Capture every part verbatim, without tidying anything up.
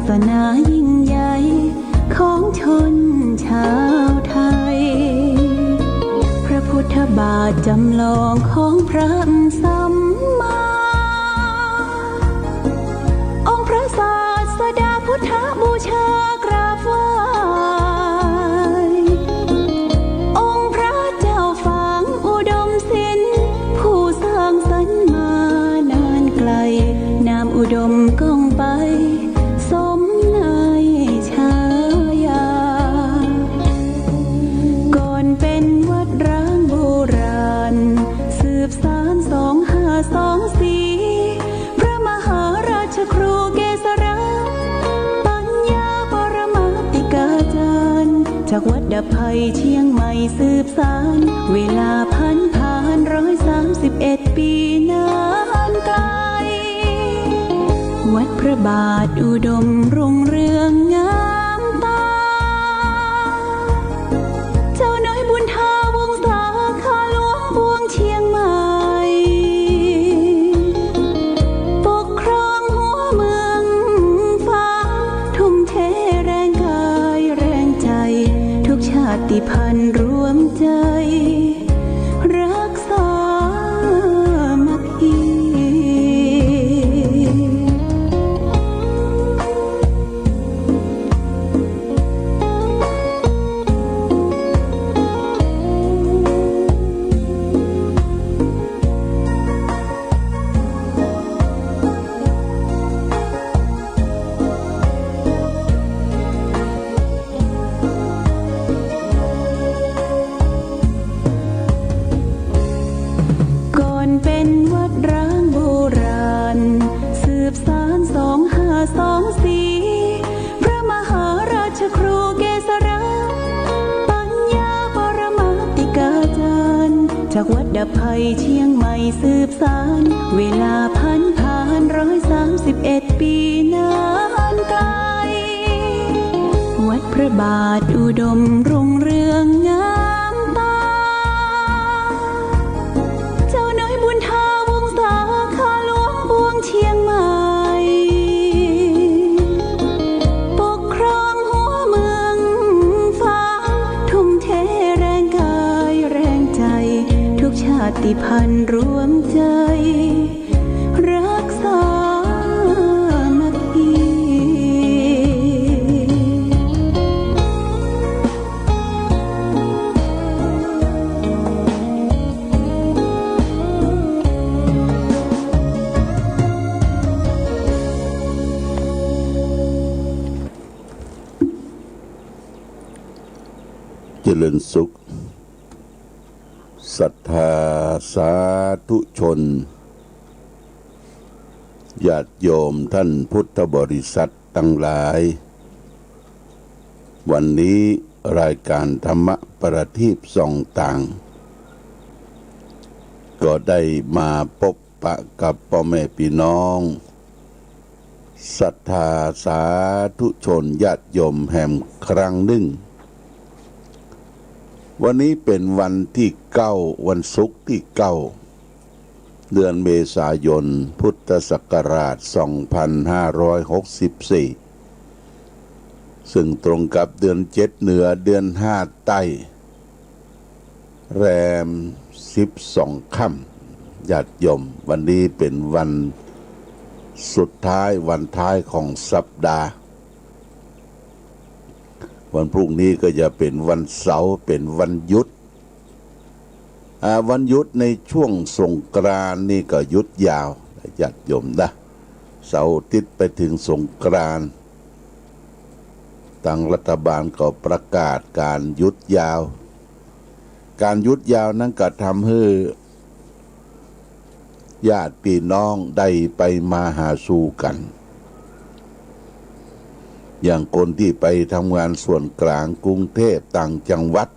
สนายิ่งใหญ่ของชนชาวไทย พระพุทธบาทจำลองของพระสัมมา องค์พระศาสดาพุทธบูชากราบไหว้ องค์พระเจ้าฝางอุดมศิลป์ ผู้สร้างสรรค์มานานไกล นามอุดมก้องไป สมในฉายา ก่อนเป็นวัดร้างโบราณ สืบสานสองห้าสองสี่ พระมหาราชครูเกษรา ปัญญาปรมาติกาจารย์ จากวัดดับภัยเชียงใหม่สืบสาน เวลาผันผ่านร้อยสามสิบเอ็ดปีนานไกล วัดพระบาทอุดมรุ่งเรืองงามตา เจ้าน้อยบุญทาวงศา ข้าหลวงปวงเชียงใหม่ ปกครองหัวเมืองฝาง ทุ่มเทแรงกายแรงใจ ทุกชาติพันธุ์รวมใจ รักสามัคคี ก่อนเป็นวัดร้างโบราณ สืบสานสองห้าสองสี่ พระมหาราชครูเกษรา ปัญญาปรมาติกาจารย์ จากวัดดับภัยเชียงใหม่สืบสาน เวลาผันผ่านร้อยสามสิบเอ็ดปีนานไกล วัดพระบาทอุดมรุ่งเรืองงามตา เจ้าน้อยบุญทาวงศา ข้าหลวงปวงเชียงใหม่ ปกครองหัวเมืองฝาง ทุ่มเทแรงกายแรงใจ ทุกชาติพันธุ์รวมใจ รักสามัคคี เจริญสุข ศรัทธาสาธุชน ญาติโยมท่านพุทธบริษัทตังหลาย วันนี้รายการธรรมะประทีปส่องต่าง ก็ได้มาปบปะกับป้อแม่ปี้น้อง ศรัทธาสาธุชนญาติโยมแหมครั้งนึ่ง วันนี้เป๋นวันตี้เก้า วันศุกร์ตี้เก้า เดือนเมษายน พุทธศักราชสองพันห้าร้อยหกสิบสี่ ซึ่งตรงกับเดือนเจ็ดเหนือ เดือนห้าใต้ แรมสิบสองค่ำ ญาติโยม วันนี้เป๋นวันสุดท้าย วันท้ายของสัปดาห์ วันพรุ่งนี้ก็จะเป๋นวันเสาร์ เป๋นวันหยุด อ่า วันหยุดในช่วงสงกรานต์นี่ก็หยุดยาว ญาติโยมนะ เสาร์อาทิตย์ไปเถิงสงกรานต์ ตางรัฐบาลก็ประกาศก๋านหยุดยาว ก๋านหยุดยาวนั้นก็ทำหื้อญาติปี้น้องได้ไปมาหาสู่กั๋น อย่างคนตี้ไปทำงานส่วนก๋างกรุงเทพฯ ต่างจังหวัด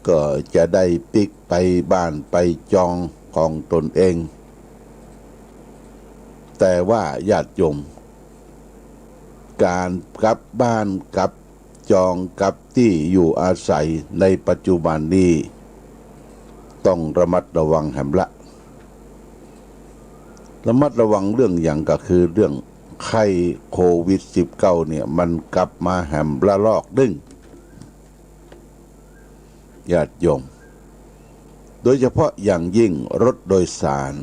ก็จะได้ปิ๊กไปบ้านไปจองของตนเอง แต่ว่าญาติโยม ก๋านกลับบ้านกลับจองกลับตี้อยู่อาศัยในปัจจุบันนี้ ต้องระมัดระวังแหมละ ระมัดระวังเรื่องหยัง ก็คือเรื่อง ไข้โควิดสิบเก้าเนี่ย มันกลับมาแหมระลอกนึ่ง ญาติโยม โดยเฉพาะอย่างยิ่งรถโดยสาร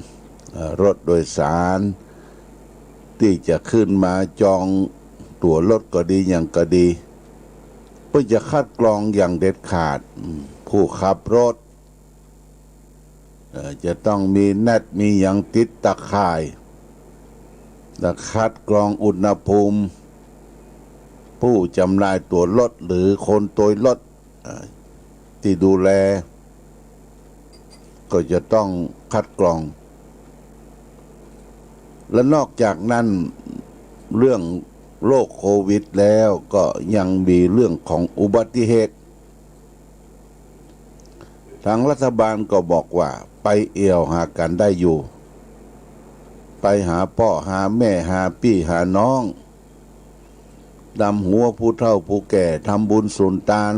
เอ่อ รถโดยสาร ตี้จะขึ้นมาจองตั๋วรถก็ดีหยังก็ดี เปิ้นจะคัดกรองอย่างเด็ดขาด อืม ผู้ขับรถ เอ่อ จะต้องมีแน็ตมีหยังติดตาข่าย และคัดกรองอุณหภูมิ ผู้จำหน่ายตั๋วรถหรือคนโตยรถ เอ่อ ตี้ดูแล ก็จะต้องคัดกรอง และนอกจากนั้น เรื่องโรคโควิดแล้วก็ยังมีเรื่องของอุบัติเหตุ ทางรัฐบาลก็บอกว่าไปเอี่ยวหากั๋นได้อยู่ ไปหาป้อหาแม่ หาปี้หาน้อง ดำหัวผู้เฒ่าผู้แก่ ทำบุญสุนตาน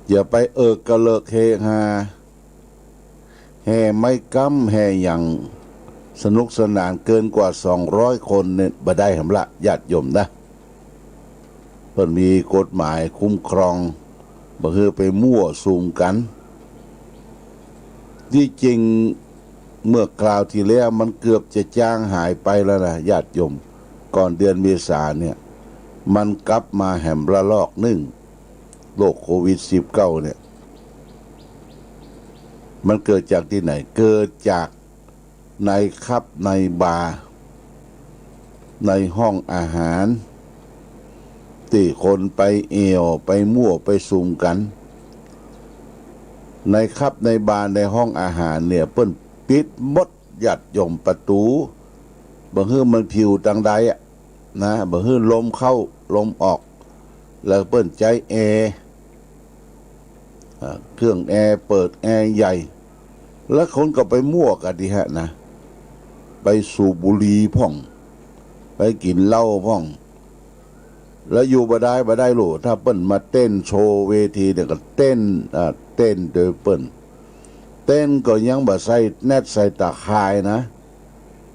อย่าไปเอิกกระเลิกเฮฮา แห่ไม้กำแห่หยังสนุกสนานเกินกว่าสองร้อยคนเนี่ย บ่ได้แหมละ ญาติโยมนะ เปิ้นมีกฎหมายคุ้มครอง บ่หื้อไปมั่วสุมกั๋น ตี้จริงเมื่อคราวตี้แล้วมันเกือบจะจางหายไปแล้วนะ ญาติโยม ก่อนเดือนเมษาเนี่ย มันกลับมาแหมระลอกนึ่ง โรคโควิดสิบเก้าเนี่ย มันเกิดจากตี้ไหน เกิดจากในผับในบาร์ ในห้องอาหาร ตี้คนไปเอี่ยวไปมั่วไปสุมกั๋น ในผับในบาร์ในห้องอาหารเนี่ย เปิ้นปิดหมด ญาติโยม ประตู๋ บ่หื้อมันผิวตังใดอะนะ บ่หื้อลมเข้าลมออก แล้วเปิ้นใจ๊แอร์ อ่า เครื่องแอร์เปิดแอร์ใหญ่ แล้วคนก็ไปมั่วกั๋นดีฮะนะ ไปสูบบุหรี่พ่อง ไปกิ๋นเหล้าพ่อง แล้วอยู่บ่ได้ บ่ได้โหละ ถ้าเปิ้นมาเต้นโชว์เวทีเนี่ยก็เต้น อ่า เต้นโดยเปิ้น เต้นก็ยังบ่ใส่แน็ตใส่ตาข่ายนะ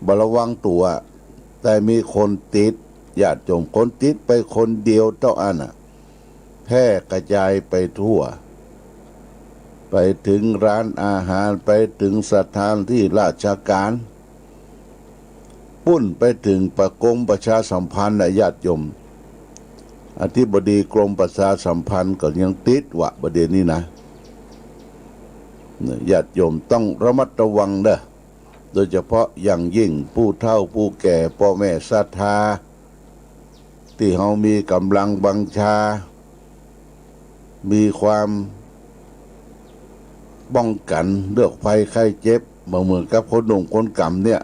บ่ระวังตั๋ว แต่มีคนติด ญาติโยม คนติดไปคนเดียวเต้าอั้นน่ะ แพร่กระจายไปทั่ว ไปเถิงร้านอาหาร ไปเถิงสถานตี้ราชก๋าน ปุ้นไปเถิงประ กรมประชาสัมพันธ์น่ะ ญาติโยม อธิบดีกรมประชาสัมพันธ์ก็ยังติดวะ บ่าเดี่ยวนี้นะ เนี่ย ญาติโยมต้องระมัดระวังเด้อ โดยเฉพาะอย่างยิ่งผู้เฒ่าผู้แก่ ป้อแม่ศรัทธา ตี้เฮามีก๋ำลังบังชา มีความป้องกั๋นโรคภัยไข้เจ็บ บ่เหมือนกับคนหนุ่มคนก๋ำเนี่ย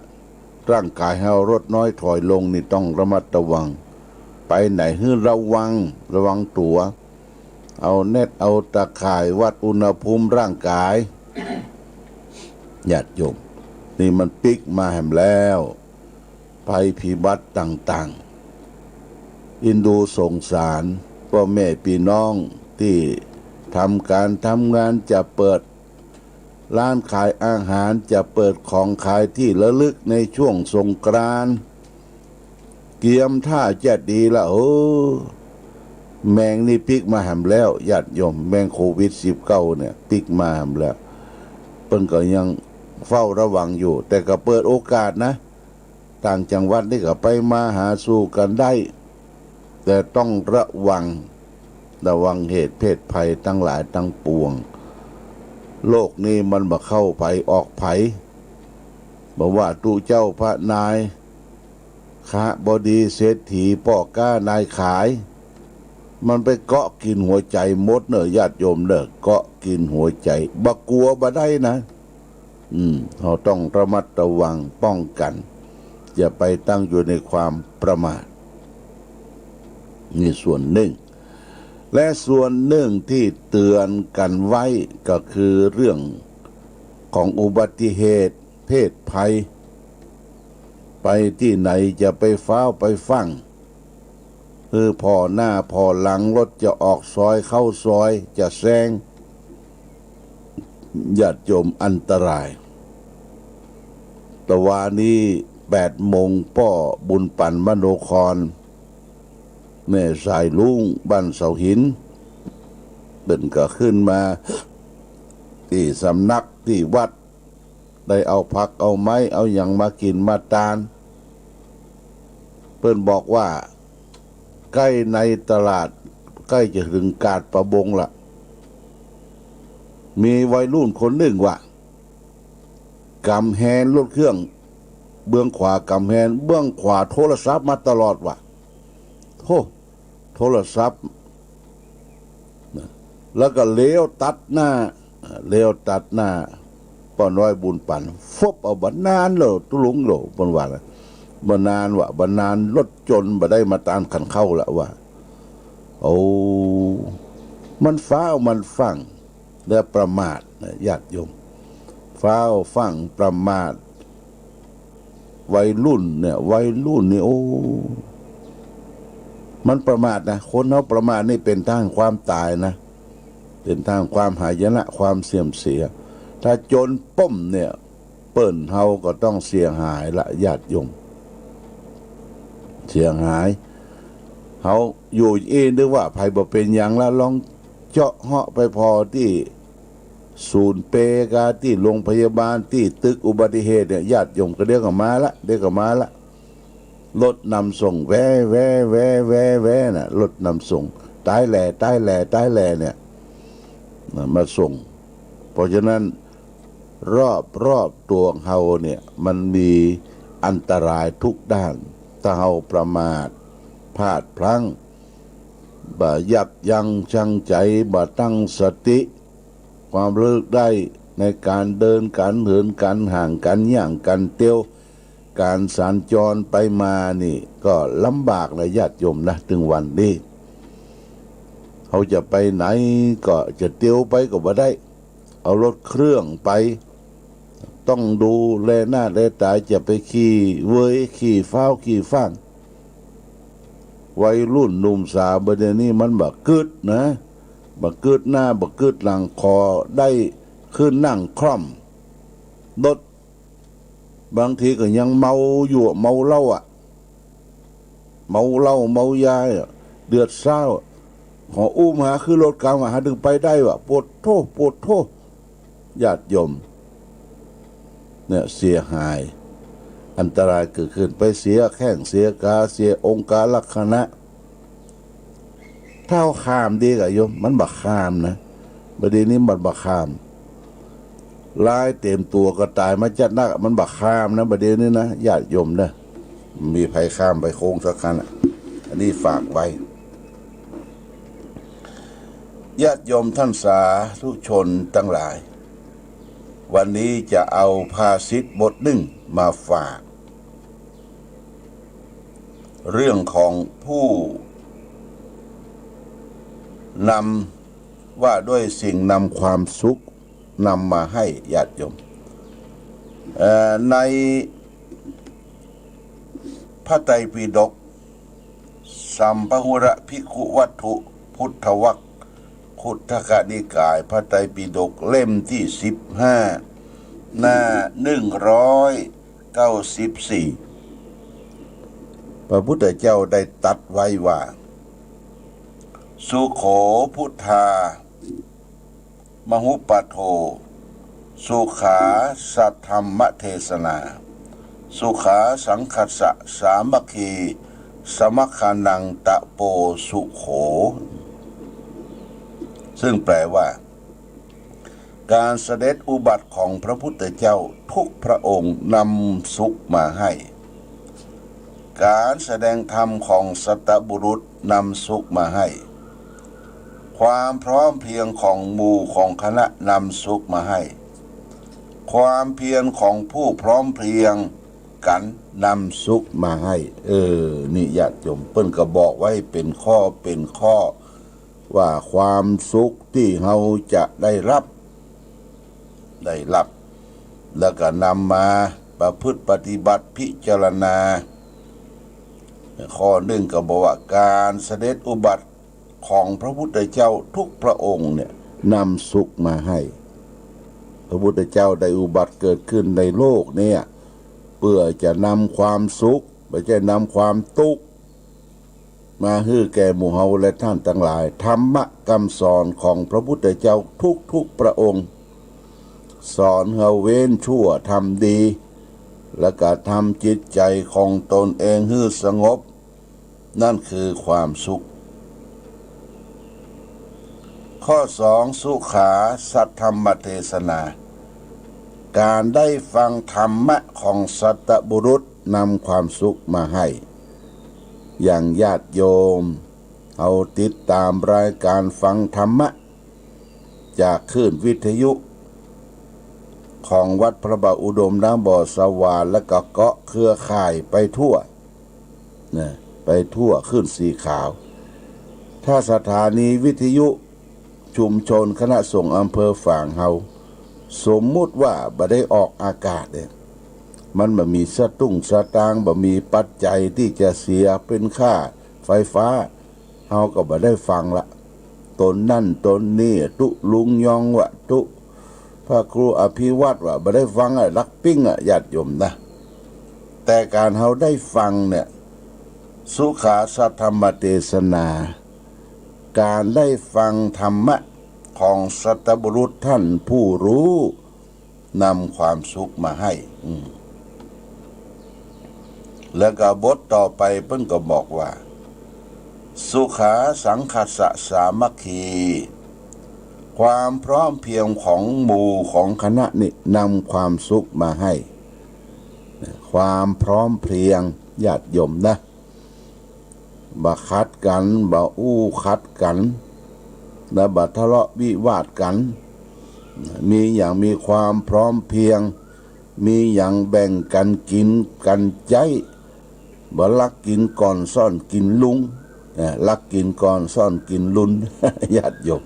ร่างก๋ายเฮาลดน้อยถอยลงนี่ต้องระมัดระวัง ไปไหนหื้อระวัง ระวังตั๋ว เอาแน็ตเอาตาข่ายวัดอุณหภูมิร่างก๋าย ญาติโยม นี่มันปิ๊กมาแหมแล้ว ภัยพิบัติต่างๆ เอ็นดูสงสารป้อแม่ปี้น้องตี้ทำก๋านทำงาน จะเปิดร้านขายอาหาร จะเปิดของขายตี้ระลึกในช่วงสงกรานต์ เกียมท่าจะดีละ โอ้ แมงนี่ปิ๊กมาแหมแล้ว ญาติโยม แมงโควิดสิบเก้าเนี่ยปิ๊กมาแหมแล้ว เปิ้นก็ยังเฝ้าระวังอยู่ แต่ก็เปิดโอกาสนะ ต่างจังหวัดนี่ก็ไปมาหาสู่กั๋นได้ แต่ต้องระวัง ระวังเหตุเพศภัยตังหลายตังปวง โรคนี้มันบ่เข้าใผออกใผ บ่ว่าตุ๊เจ้าพระนาย คฤบดีเศรษฐี ป้อก๊านายขาย มันไปเกาะกิ๋นหัวใจ๋หมดเน่อ ญาติโยมเน่อ เกาะกิ๋นหัวใจ๋ บ่กั๋วบ่ได้นะ อืม เฮาต้องระมัดระวังป้องกั๋น อย่าไปตั้งอยู่ในความประมาท นี่ส่วนนึ่ง และส่วนนึ่งตี้เตื๋อนกั๋นไว้ก็คือเรื่องของอุบัติเหตุเพศภัย ไปตี้ไหนจะไปฟ้าวไปฟั่ง คือผ่อหน้าผ่อหลัง รถจะออกซอยเข้าซอย จะแซง ญาติโยม อันตราย ตะวานี้ แปดโมง ป้อบุญปันมโนคร แม่สายลุงบ้านเสาหิน เปิ้นก็ขึ้นมาตี้สำนักตี้วัด ได้เอาผักเอาไม้เอาหยังมากิ๋นมาตาน เปิ้นบอกว่าใก้ในตลาดใก้จะเถิงกาดประบงละ มีวัยรุ่นคนนึ่งว่า ก๋ำแฮนรถเครื่อง เบื้องขวาก๋ำแฮน เบื้องขวาโทรศัพท์มาตลอดว่ะ โธ่ โทรศัพท์นะ แล้วก็เลี้ยวตัดหน้า เลี้ยวตัดหน้าป้อน้อยบุญปัน ฟึบ เอาบ่นานแล้ว ตุ๊ลุงแล้ว เปิ้นว่านะ บ่นานว่ะ บ่นานรถจนบ่ได้มาตานคันเข้าละว่ะ โอ้ มันฟ้าวมันฟั่ง และประมาทนะญาติโยม ฟ้าวฟั่งประมาท วัยรุ่นเนี่ย วัยรุ่นนี่ โอ้ มันประมาทนะ คนเฮาประมาทนี่เป๋นตางความต๋ายนะ เป๋นตางความหายนะ ความเสื่อมเสีย ถ้าจนป้มเนี่ย เปิ้นเฮาก็ต้องเสียหายละญาติโยม เสียหาย เฮาอยู่อี้นึกว่าใผบ่เป๋นหยังละ ลองเจาะเหาะไปผ่อตี้ศูนย์เปกา ตี้โรงพยาบาล ตี้ตึกอุบัติเหตุเนี่ย ญาติโยม ก็เดี๋ยวก็มาละ เดี๋ยวก็มาละ รถนำส่ง แว่ แว่ แว่ แว่ แว่ น่ะ รถนำส่ง ต๋ายแหล่ ต๋ายแหล่ ต๋ายแหล่เนี่ย นะ มาส่ง เพราะฉะนั้น รอบ รอบตั๋วเฮาเนี่ย มันมีอันตรายทุกด้าน ถ้าเฮาประมาท พลาดพลั้ง บ่ยับยั้งชั่งใจ๋ บ่ตั้งสติ ความระลึกได้ในก๋านเดิน ก๋านเหิน ก๋านฮ่าง ก๋านย่าง ก๋านเตียว ก๋านสัญจรไปมานี่ก็ลำบากนะญาติโยมนะ ตึงวันนี้ เฮาจะไปไหนก็จะเตียวไปก็บ่ได้ เอารถเครื่องไป ต้องดูแลหน้าแลต๋า จะไปขี่เวย ขี่ฟ้าว ขี่ฟ้าง วัยรุ่นหนุ่มสาวบ่าเดี่ยวนี้มันบ่กึ๊ดนะ บ่กึ๊ดหน้า บ่กึ๊ดหลัง ขอได้ขึ้นนั่งคล่อมรถ บางทีก็ยังเมาอยู่อะ เมาเหล้าอะ เมาเหล้าเมายาอะ เดือดซ้าวอะ ขออุ้มหาขึ้นรถกลางว่า หาตึงไปได้วะ ปะโธ่ ปะโธ่ ญาติโยม เนี่ยเสียหาย อันตรายเกิดขึ้น ไปเสียแข้งเสียขา เสียองคารักษณะ ถ้าเฮาข้ามดีกว่าโยม มันบ่ข้ามนะ บ่าเดี่ยวนี้มันบ่ข้าม ลายเต๋มตั๋วก็ต๋ายมาจัดนัก มันบ่ข้ามนะ บ่าเดี่ยวนี้นะ ญาติโยมเน่อ มีใผข้ามไปโค้งสักคันอะ อันนี้ฝากไว้ ญาติโยมท่านสาธุชนตังหลาย วันนี้จะเอาภาษิตบทนึ่งมาฝาก เรื่องของผู้นำ ว่าด้วยสิ่งนำความสุขนำมาให้ญาติโยม เอ่อ ในพระไตรปิฎก สัมภะหุระภิกขุวัตถุ พุทธวรรค คุตถกนิกาย พระไตรปิฎกเล่มตี้สิบห้า หน้าหนึ่งร้อยเก้าสิบสี่ พระพุทธเจ้าได้ตรัสไว้ว่า สุโข พุทธา มะหุปปะโท สุขา สัทธัมมะเทสนา สุขา สังคัสสะ สามัคคี สมัคคานัง ตะโป สุโข ซึ่งแปลว่า การเสด็จอุบัติของพระพุทธเจ้าทุกพระองค์นำสุขมาให้ การแสดงธรรมของสัตบุรุษนำสุขมาให้ ความพร้อมเพรียงของหมู่ของคณะนำสุขมาให้ ความเพียรของผู้พร้อมเพรียงกั๋นนำสุขมาให้ เออ นี่ญาติโยม เปิ้นก็บอกไว้เป๋นข้อเป๋นข้อ ว่าความสุขตี้เฮาจะได้รับ ได้รับ แล้วก็นำมาประพฤติปฏิบัติพิจารณา ข้อนึ่งก็บอกว่า การเสด็จอุบัติของพระพุทธเจ้าทุกพระองค์เนี่ยนำสุขมาให้ พระพุทธเจ้าได้อุบัติเกิดขึ้นในโลกเนี่ย ปื้อจะนำความสุข บ่ใจ้นำความตุ๊กข์ มาหื้อแก่หมู่เฮาและท่านตังหลาย ธรรมะกำสอนของพระพุทธเจ้าทุกๆพระองค์ สอนหื้อเว้นชั่วทำดี แล้วก็ทำจิตใจ๋ของตนเองหื้อสงบ นั่นคือความสุข ข้อสอง สุขาสัทธรรมเทศนา ก๋านได้ฟังธรรมะของสัตบุรุษนำความสุขมาหื้อ อย่างญาติโยมเฮาติดต๋ามรายก๋านฟังธรรมะ จากคลื่นวิทยุของวัดพระบาทอุดมนะ บ่อสะหวาน แล้วก็เกาะเครือข่ายไปทั่ว นะ ไปทั่วคลื่นสีขาว ถ้าสถานีวิทยุชุมชนคณะสงฆ์อำเภอฝางเฮา สมมุติว่าบ่ได้ออกอากาศเนี่ย มันบ่มีสตุ้งสตางค์ บ่มีปัจจัยตี้จะเสียเป๋นค่าไฟฟ้า เฮาก็บ่ได้ฟังละ ต๋นนั่นต๋นนี่ ตุ๊ลุงยองวะ ตุ๊พระครูอภิวัตรวะ บ่ได้ฟังอะ ลักปิ้งอะ ญาติโยมนะ แต่ก๋านเฮาได้ฟังเนี่ย สุขาสัทธรรมเทศนา ก๋านได้ฟังธรรมะของสัตบุรุษท่านผู้รู้ นำความสุขมาหื้อ อืม แล้วก็บทต่อไปเปิ้นก็บอกว่า สุขาสังฆัสสะสามัคคี ความพร้อมเพรียงของหมู่ของคณะนี่นำความสุขมาหื้อ ความพร้อมเพรียง ญาติโยมนะ บ่ขัดกั๋น บ่อู้ขัดกั๋น นะ บ่ทะเลาะวิวาทกั๋น มีหยังมีความพร้อมเพรียง มีหยังแบ่งกั๋นกิ๋นกั๋นใจ๊ บ่ลักกิ๋นก่อนซ่อนกิ๋นลุง นะ ลักกิ๋นก่อนซ่อนกิ๋นลุน ญาติโยม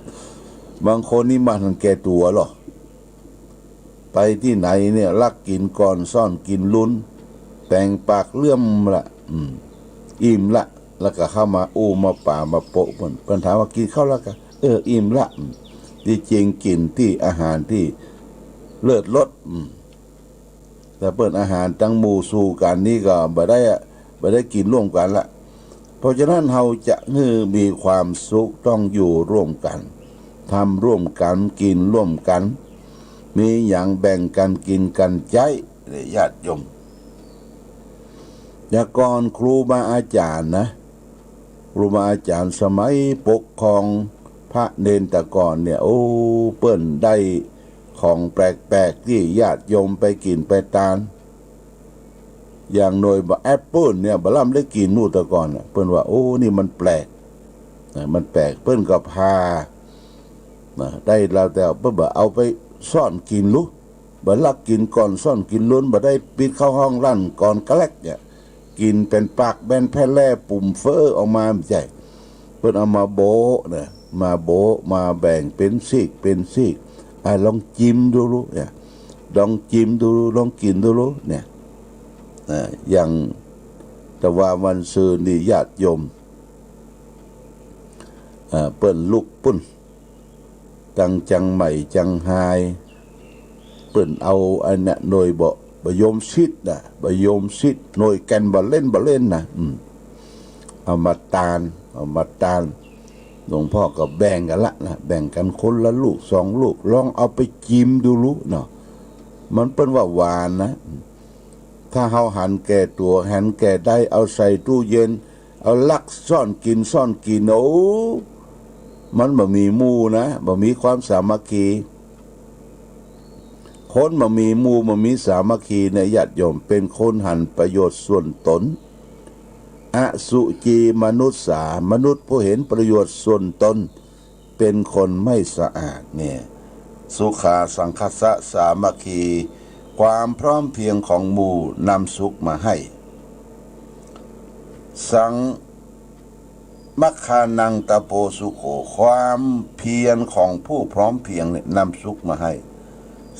บางคนนี่บ่หันแก่ตั๋วหรอก ไปตี้ไหนเนี่ย ลักกิ๋นก่อนซ่อนกิ๋นลุน แป๋งปากเลื่อมละ อืม อิ่มละ แล้วก็เข้ามาอู้มาป๋ามาโป๊ะเปิ้น เปิ้นถามว่ากิ๋นข้าวแล้วกา เออ อิ่มละ อืม ตี้จริงกิ๋นตี้อาหารตี้เลิศรส อืม แต่เปิ้นอาหารตังหมู่สู่กั๋นนี่ก็บ่ได้อะ บ่ได้กิ๋นร่วมกั๋นละ เพราะฉะนั้นเฮาจะหื้อมีความสุขต้องอยู่ร่วมกั๋น ทำร่วมกั๋น กิ๋นร่วมกั๋น มีหยังแบ่งกั๋นกิ๋นกั๋นใจ๊ ญาติโยม แต่ก่อนครูบาอาจ๋ารย์นะ ครูบาอาจ๋ารย์สมัยปกครองพระเณรแต่ก่อนเนี่ย โอ้ เปิ้นได้ของแปลกๆ ตี้ญาติโยมไปกิ๋นไปตาน อย่างหน่วยบ่าแอปเปิ้ลเนี่ย บ่ล้ำได้กิ๋นหมู่แต่ก่อนน่ะ เปิ้นว่า โอ้ นี่มันแปลก นะ มันแปลก เปิ้นก็ผ่า นะ ได้แล้วแต่เปิ้นบ่เอาไปซ่อนกิ๋นลุ บ่ลักกิ๋นก่อนซ่อนกิ๋นลุน บ่ได้ปิดเข้าห้องลั้นก่อนกะแล็กเนี่ย กิ๋นเป๋นปากเป๋นแผ่นแล่ปุ่มเฟ้อออกมา บ่ใจ้ เปิ้นเอามาโบ๊ะนะ มาโบ๊ะ มาแบ่งเป๋นซีก เป๋นซีก อ่ะ ลองจิมดูลุเนี่ย ลองจิมดู ลองกิ๋นดูลุเนี่ย อ่า อย่างตะวาวันซืนนี่ญาติโยม อ่า เปิ้นลุกปุ้น ตังเจียงใหม่เจียงฮาย เปิ้นเอาอันเนี้ยหน่วยบ่า บ่ายมซิดนะ บ่ายมซิด หน่วยแก่นบ่าเล่นบ่าเล่นนะ อืม เอามาตาน เอามาตาน หลวงพ่อก็แบ่งกั๋นละนะ แบ่งกั๋นคนละลูกสองลูก ลองเอาไปจิมดูลุเนาะ มันเปิ้นว่าหวานนะ ถ้าเฮาหันแก่ตั๋ว หันแก่ได้ เอาใส่ตู้เย็น เอาลักซ่อนกิ๋นซ่อนกิ๋น โอ้ มันบ่มีหมู่นะ บ่มีความสามัคคี คนบ่มีหมู่บ่มีสามัคคีเนี่ย ญาติโยม เป๋นคนหันประโยชน์ส่วนตน อสุจีมนุสสา มนุษย์ผู้เห็นประโยชน์ส่วนตน เป๋นคนไม่สะอาดเนี่ย สุขาสังฆัสสะสามัคคี ความพร้อมเพรียงของหมู่นำสุขมาหื้อ สัมมัคคานังตะโปสุโข ความเพียรของผู้พร้อมเพรียงเนี่ยนำสุขมาหื้อ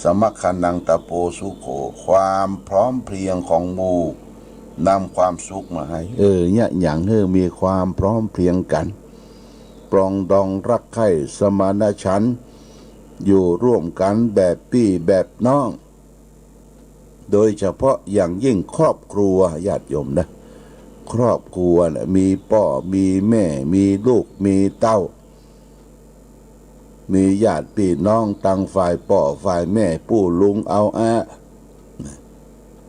สัมมัคคานังตะโปสุโข ความพร้อมเพรียงของหมู่นำความสุขมาหื้อ เออ เนี่ย หยังหื้อมีความพร้อมเพรียงกั๋น ปรองดองรักใคร่สมานฉันท์ อยู่ร่วมกั๋นแบบปี้แบบน้อง โดยเฉพาะอย่างยิ่งครอบครัว ญาติโยมนะ ครอบครัวน่ะ มีป้อ มีแม่ มีลูก มีเต้า มีญาติปี้น้องตังฝ่ายป้อฝ่ายแม่ ปู่ลุงเอาอา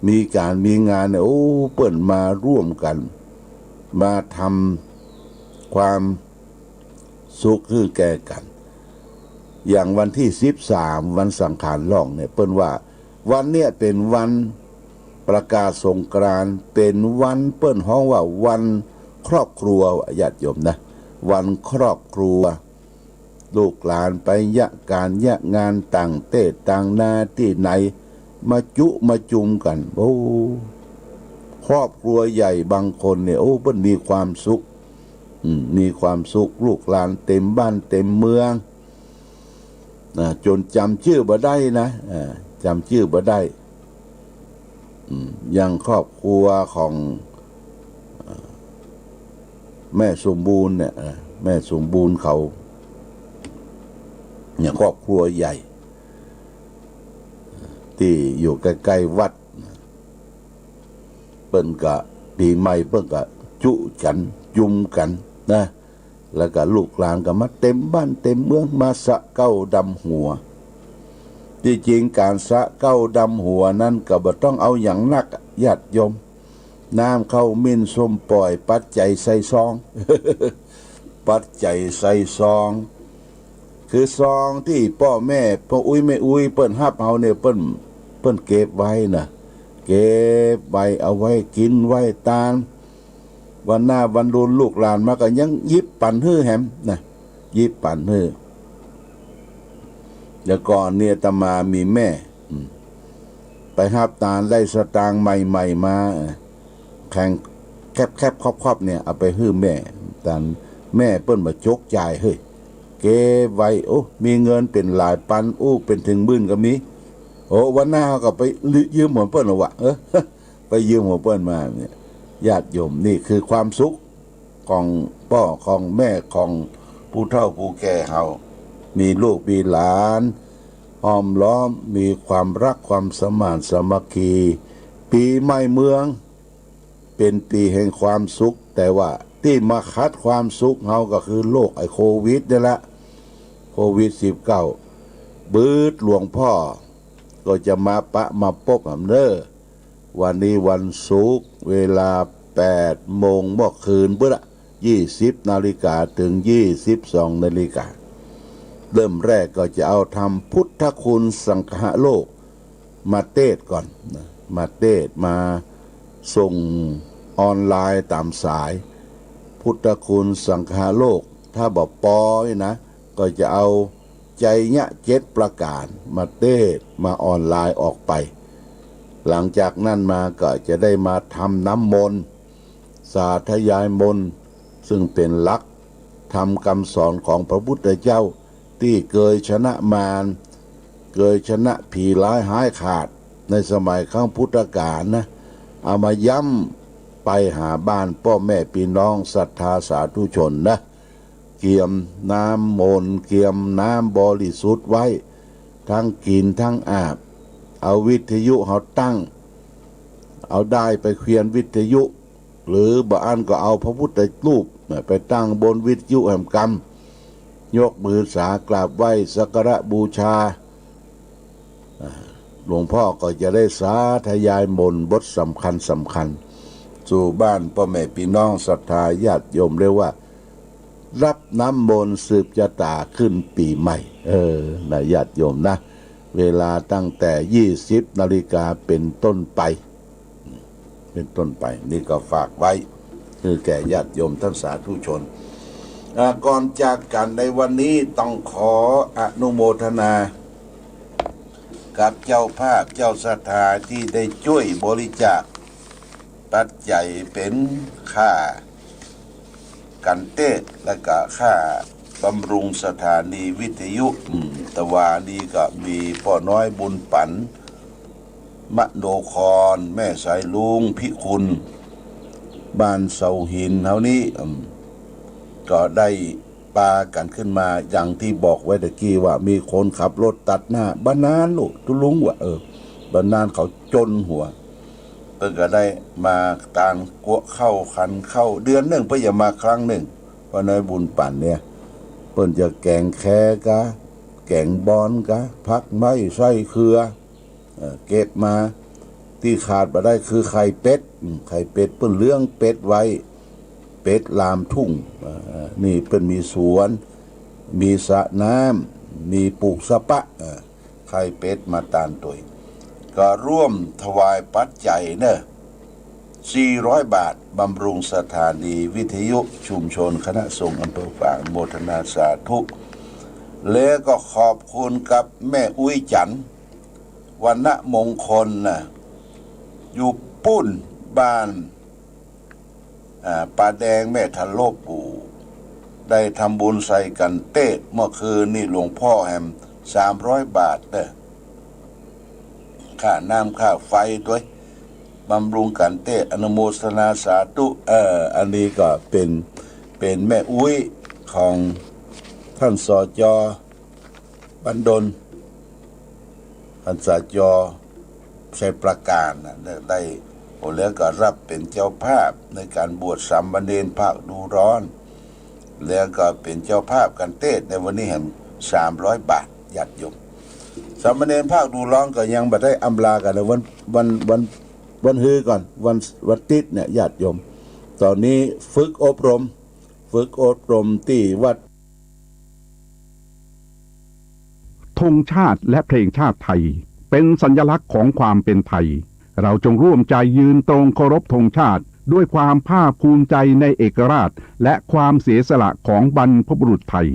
มีก๋านมีงานเนี่ย โอ้ เปิ้นมาร่วมกั๋น มาทำความสุขหื้อแก่กั๋น อย่างวันตี้สิบสาม วันสังขารล่องเนี่ย เปิ้นว่าวันเนี้ยเป๋นวันประกาศสงกรานต์ เป๋นวันเปิ้นฮ้องว่าวันครอบครัว ญาติโยมนะ วันครอบครัว ลูกหลานไปเยียะก๋านเยียะงานต่างเต๊ต่างนาตี้ไหน มาจุมาจุมกั๋น โอ้ ครอบครัวใหญ่บางคนเนี่ย โอ้ เปิ้นมีความสุข อืม มีความสุข ลูกหลานเต๋มบ้านเต๋มเมือง นะ จ๋นจ๋ำจื้อบ่ได้นะ อ่า จ๋ำจื้อบ่ได้ อืม อย่างครอบครัวของ เอ่อ แม่สมบูรณ์เนี่ย เอ่อ แม่สมบูรณ์เขา เนี่ย ครอบครัวใหญ่ ตี้อยู่ใก้ๆ วัด เปิ้นก็ ปี๋ใหม่เปิ้นก็จุกั๋น จุมกั๋นนะ แล้วก็ลูกหลานก็มาเต๋มบ้านเต๋มเมือง มาสะเก๊าดำหัว ตี้จริงก๋านสะเก๊าดำหัวนั้นก็บ่ต้องเอาหยังนักอะ ญาติโยม น้ำข้าวหมิ้นส้มป่อย ปัจจัยใส่ซอง ปัจจัยใส่ซอง คือซองตี้ป้อแม่ ป้ออุ๊ยแม่อุ๊ยเปิ้นฮับเอาเนี่ย เปิ้น เปิ้นเก็บไว้นะ เก็บไว้ เอาไว้กิ๋นไว้ตาน วันหน้าวันรุนลูกหลานมาก็ยังหยิบปั๋นหื้อแหมนะ หยิบปั๋นหื้อ เดี๋ยวก่อนเนี่ยอาตมามีแม่ อืม ไปฮับตานได้สตางค์ใหม่ๆ มา แข็งแคบๆ คอบๆ เนี่ย เอาไปหื้อแม่ ตานแม่เปิ้นบ่จกจ่าย เฮ้ย เก็บไว้ โอ้ มีเงินเป๋นหลายปัน อู้ เป๋นเถิงหมื่นก็มี โอ้ วันหน้าเฮาก็ไปยืมของเปิ้นเอาวะ เออ ไปยืมของเปิ้นมาเนี่ย ญาติโยม นี่คือความสุขของป้อของแม่ของผู้เฒ่าผู้แก่เฮา มีลูกมีหลานห้อมล้อม มีความฮักความสมานสามัคคี ปี๋ใหม่เมือง เป๋นปี๋แห่งความสุข แต่ว่าตี้มาขัดความสุขเฮาก็คือโรคไอ้โควิดนี่แหละ โควิดสิบเก้า ปื๊ดหลวงป้อก็จะมาปะมาปบแหมเน่อ วันนี้วันศุกร์ เวลาแปดโมงเมื่อคืนปุ้นละ ยี่สิบนาฬิกาเถิงยี่สิบสองนาฬิกา เริ่มแรกก็จะเอาธรรมพุทธคุณสังคโลกมาเตสน์ก่อนนะ มาเตสน์ มาส่งออนไลน์ต๋ามสาย พุทธคุณสังคโลก ถ้าบ่ปอนี่นะ ก็จะเอาไชยยะเจ็ดประก๋านมาเตสน์ มาออนไลน์ออกไป หลังจากนั้นมาก็จะได้มาทำน้ำมนต์ สาธยายมนต์ ซึ่งเป๋นหลักธรรมกำสอนของพระพุทธเจ้า ตี้เกยชนะมาร เกยชนะผีร้ายฮ้ายขาด ในสมัยครั้งพุทธกาลนะ เอามาย้ำไปหาบ้านป้อแม่ปี้น้องศรัทธาสาธุชนนะ เกียมน้ำมนต์ เกียมน้ำบริสุทธิ์ไว้ ตึงกิ๋นตึงอาบ เอาวิทยุเฮาตั้ง เอาด้ายไปเขียนวิทยุ หรือบ่อั้นก็เอาพระพุทธรูปน่ะไปตั้งบนวิทยุแหมกำ ยกมือสากราบไหว้สักการะบูชา อ่า หลวงป้อก็จะได้สาธยายมนต์บทสำคัญสำคัญ สู่บ้านป้อแม่ปี้น้องศรัทธาญาติโยม เรียกว่า รับน้ำมนต์สืบจะต๋าขึ้นปี๋ใหม่ เออ นะ ญาติโยมนะ เวลาตั้งแต่ยี่สิบนาฬิกาเป๋นต้นไป เป๋นต้นไป นี่ก็ฝากไว้ คือแก่ญาติโยมท่านสาธุชน อ่า ก่อนจากกั๋นในวันนี้ต้องขออนุโมทนา กับเจ้าภาพเจ้าศรัทธาตี้ได้จ้วยบริจาคปัจจัยเป๋นค่ากั๋นเตสน์ และก็ค่าบำรุงสถานีวิทยุ อืม ตะวานี้ก็มีป้อน้อยบุญปั๋น มโนคร แม่สายลุง พิคุณ บ้านเสาหินเฮานี้ อืม ก็ได้ปากั๋นขึ้นมา อย่างตี้บอกไว้ตะกี้ว่ามีคนขับรถตัดหน้า บ่นานลูก ตุ๊ลุงว่า เออ บ่านั้นเขาจ๋นหัว เปิ้นก็ได้มาตานกั๊วข้าวขันข้าว เดือนนึ่งเปิ้นจะมาครั้งนึ่ง ป้าน้อยบุญปั๋นเนี่ย เปิ้นจะแก๋งแคกา แก๋งบอนกา ผักไม้ไส้เขือ เอ่อ เก็บมา ตี้ขาดบ่ได้คือไข่เป็ด อืม ไข่เป็ด เปิ้นเลี้ยงเป็ดไว้ เป็ดลามทุ่ง เอ่อ นี่เปิ้นมีสวน มีสระน้ำ มีปลูกสะปะ เอ่อ ไข่เป็ดมาตานตวย ก็ร่วมถวายปัจจัยเน่อ สี่ร้อยบาท บำรุงสถานีวิทยุชุมชนคณะสงฆ์อำเภอฝาง โมทนาสาธุ แล้วก็ขอบคุณกับแม่อุ๊ยจันทร์ วรรณมงคลน่ะ อยู่ปุ้นบ้าน อ่า ป่าแดงแม่ทะลบปู่ ได้ทำบุญใส่กัณฑ์เตศน์ เมื่อคืนนี้หลวงพ่อแหม สามร้อยบาทเน่อ ค่าน้ำค่าไฟตวย บำรุงกัณฑ์เตศน์ อนุโมทนาสาธุ เอ่อ อันนี้ก็เป๋น เป๋นแม่อุ๊ยของท่าน สจ. บันดล ท่าน สจ. ชัยประการน่ะ ได้ ได้ โอ้ แล้วก็รับเป๋นเจ้าภาพในก๋านบวชสามเณรภาคฤดูร้อน แล้วก็เป๋นเจ้าภาพกัณฑ์เตศน์ในวันนี้แหม สามร้อยบาท ญาติโยม สามเณรภาคฤดูร้อนก็ยังบ่ได้อำลากั๋นนะ วัน วัน วัน วันฮือก่อน วัน วันติ๊ดเนี่ย ญาติโยม ต๋อนนี้ฝึกอบรม ฝึกอบรมตี้วัด ธงชาติและเพลงชาติไทย เป็นสัญลักษณ์ของความเป็นไทย เราจงร่วมใจยืนตรงเคารพธงชาติ ด้วยความภาคภูมิใจในเอกราช และความเสียสละของบรรพบุรุษไทย